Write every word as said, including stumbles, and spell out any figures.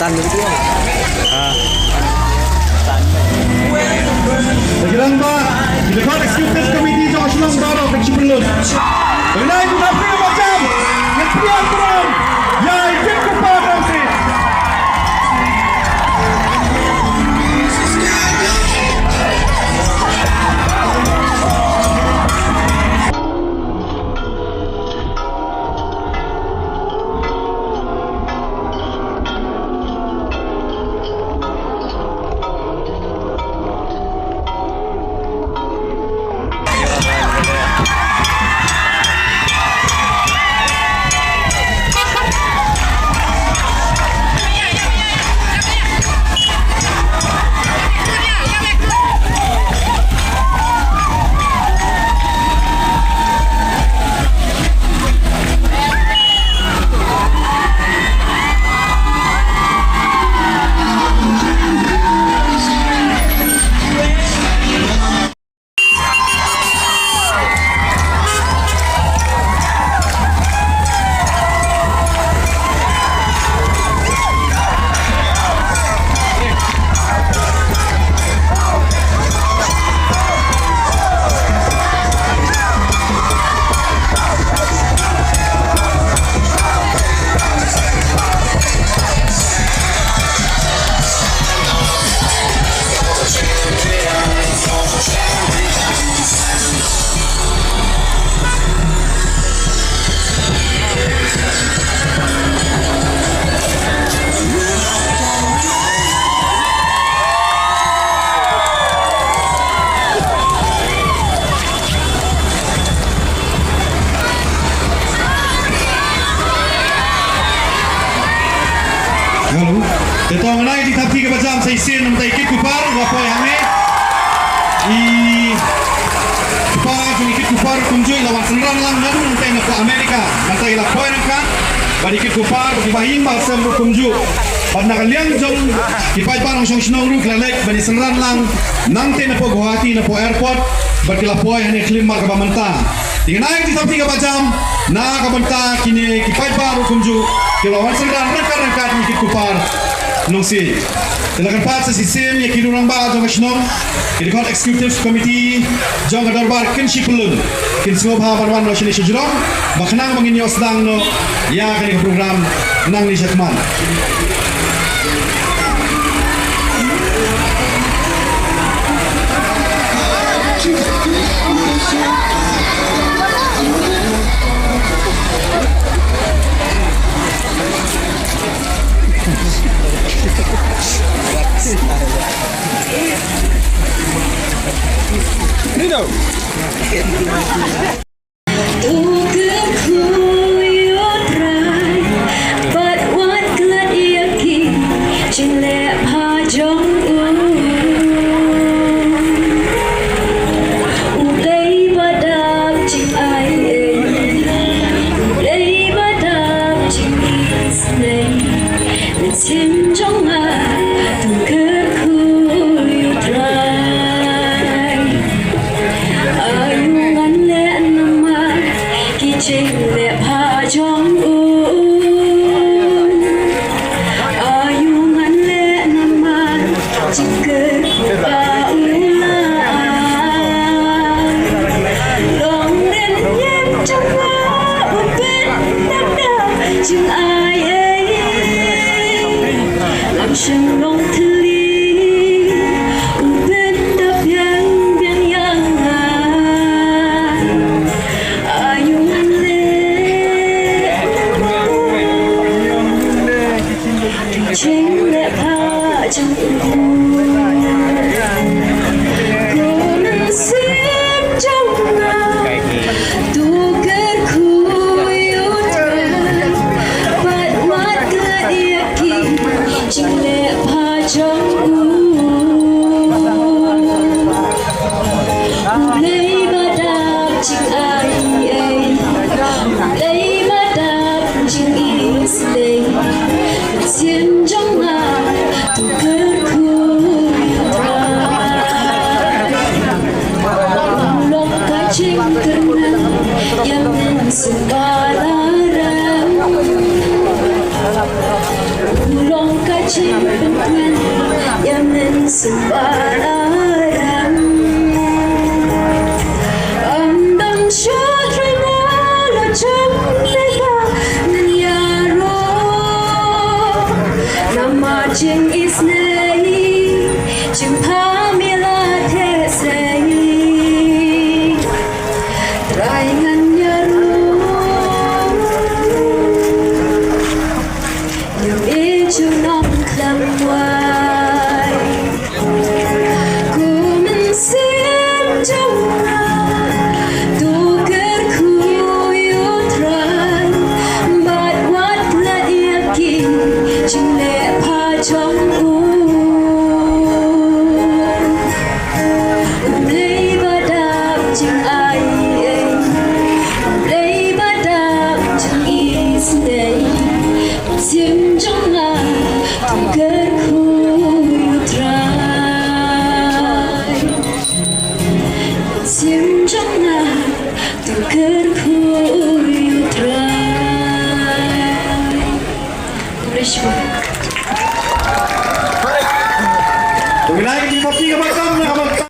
Ki rangbah, ki dkhot executive committee jong ka shnong baroh ka jingpynlut. Bynai ki dkhot phi ba jam, ngan pynlong burom ïa i Kit Kupar Nongsiej. Hello. Te to ngan ai jingthap kti kaba jam sa shisien na i Kit Kupar, la poi hangne. I pa jong i Kit Kupar kumjuh la wan synran lang naduh nangtei na pdeng Amerika. Nangtei la poi nangta. Bad i Kit Kupar, bad i Bah Ïing Bah Sem ruh kumjuh. Bad na ka liang jong ki paidbah nongshong shnong ruh ki la leit ban ïa synran lang nangtei na pdeng Guwahati na pdeng airport. Bad ki la poi hangne khlem mar kaba mynta. Te ngan ai jingthap kti kaba jam na ka bynta kine ki paidbah ruh kumjuh kiba la wan synran ryngkat ryngkat ïa i Kit Kupar Nongsiej. Te la kyrpad sa shisien ïa ki rangbah jong ka shnong, ki dkhot executive committee jong ka dorbar kin shu pynlun, kin sngewbha ban wan noh shane sha jrong ba khnang ba ngin ïoh sdang noh ïa kane ka program nangne shakhmat. Nino. To kyrkhu ïa u Trai bad wat klet ïa ki jingleh bha jong u. U Blei ba dap jingai ei, U Blei ba dap jingisynei. Mynsiem jong nga to kyrkhu ïa u Trai. Aïu ngan leh namar ki jingleh bha jong u. Aïu ngan leh namar jingkyrkhu ba u lah. Long ren ïeng jong nga u pynthikna jingai ei. Lam shynrong thylli u pynthikna biang biang ïa nga. Aïu ngan leh jingleh bha jong u. Ko mynsiem jong nga to kyrkhu ïa u Trai bad wat klet ïa ki jingleh bha jong u. U Blei ba dap jingai ei, U Blei ba dap jingisynei. Mynsiem jong nga to kyrkhu ïa u Trai. Long ka jingkyrmen ïa mynsiem ba la rem. Long ka Jing isnei, jing pamela thesei. Trai ngan ïaru, ïa i jong nongkhlem wai. Kum mynsiem jong nga, to kyrkhu ïa u Trai, bad wat klet ïa ki jingleh pha jong u. U Blei ba dap jingai ei, U Blei ba dap jingisynei. Mynsiem jong nga to kyrkhu ïa u Trai. Mynsiem jong nga to kyrkhu ïa u Trai. Khublei shibun. Khublei.